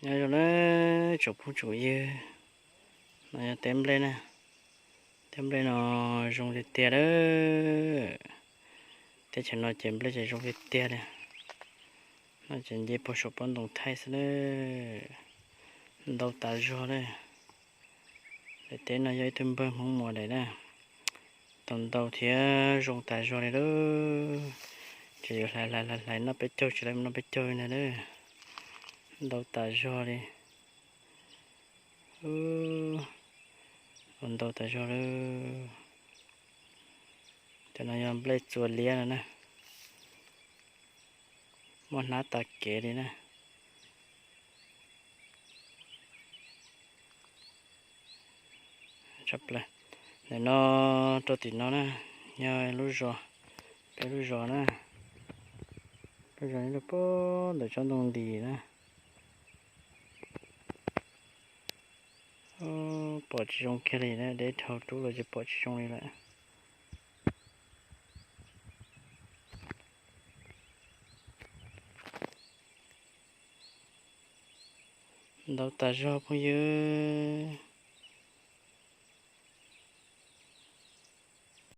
Nyob zoo na tsoom phooj tsoom ywg, no yog teb nplej na. Teb nplej no zoo tiag tiag lawm. Teb chaws no ces nplej ces zoo tiag tiag li. No ces nce puag saum pob ntoo thaij xwb na. Ntau tas zog li. Daim teb no yog ib tug npawg Hmoob Muas daim na. Tau ntau thiab zoo tas zog li lawm. Ces yuav hlais hlais hlais hlais noj peb caug tsis tau noj peb caug li ntag na. Ntau tas zog li. Ua ntau tas zog li. Cov no yog nplej txua liab no na. Muaj hnab tas kev li na. Tshaj plaws. Ntawm no rau tim no na, yog lub zos, peb lub zos na. Lub zos nyob rau puag ntawm tsob ntoo ntis na. Pom tsis zoo kiag li na, deb dhau rub los ces pom tsis zoo li lawm. Ntau tas zog phooj ywg.